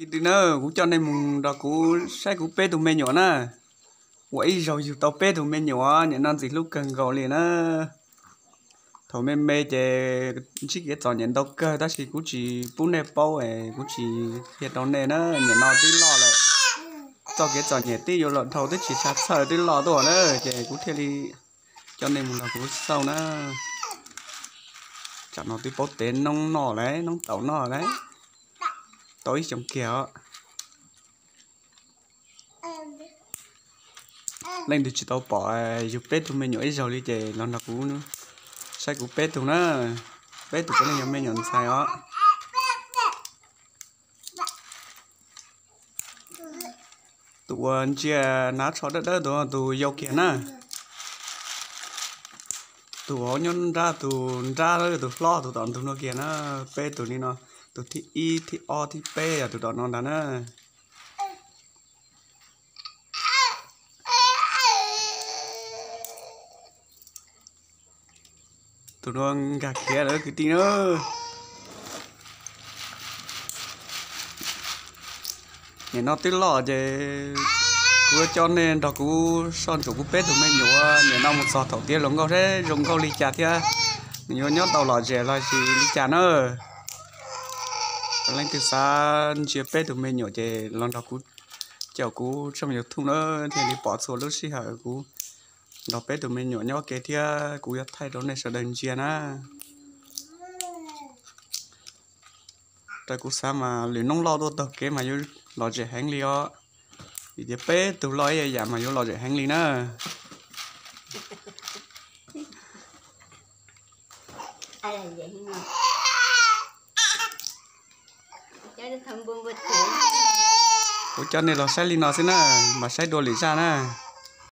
Kwv tij na, kuv coj nej mus nrog kuv saib kuv peb tug me nyuam na. Ua ib zaug yug tau peb tug me nyuam, niam no ntxim hlub kawg nkaus li na. Thaum me me ces ntsib kev txom nyem ntau kawg tab sis kuv tsis pub nej paub es kuv tsis qhia rau nej na. Niam no twb loj lawm, txoj kev txom nyem twb yuav los dhau twb tsis tshaj txhawj twb loj tuaj na, ces kuv thiaj li coj nej mus nrog kuv xauj na. Tsam no twb paub tev noob noj lawm, noob taum noj lawm, tau ib xyoos kiag os. Leej twg tsis tau pom yug peb tug me nyuam ib zaug li ces los nrog kuv saib kuv peb tug na. Peb tug puav leej yog me nyuam ntxhais os. Tus uas ntsia hnav tsho dawb dawb tus, tus yau kiag na. Tus hauv nyob nrab, tus nrab tus hlob tus tom ntug no kiag na. Peb tug li no, tus thib ib thib ob thib peb yog tus tom no ntag na. Tus no nkag khiav lawm kwv tij na. Nim no twb loj ces kuv yuav coj nej nrog kuv soj ntsuam kuv peb tug me nyuam nim no mus txog thaum tiav hluas nkauj seb zoo nkauj li cas thiab nws yuav nyob tau lom zem los sis li cas na. Leej twg xav ntsia peb tug me nyuam ces los nrog kuv caum kuv tshooj YouTube na, thiaj li pom txhua lub sij hawm kuv nrog peb tug me nyuam nyob ke thiab kuv yuav thaij rau nej sawv daws ntsia na. Raws kuv xav mas lwm noob loj tuaj taug kev mas yuav lom zem heev li os. Vim tias peb tug loj ib yam mas yuav lom zem heev li na. Kuv coj nej los saib li no xwb na, mas saib dua lwm zaj na.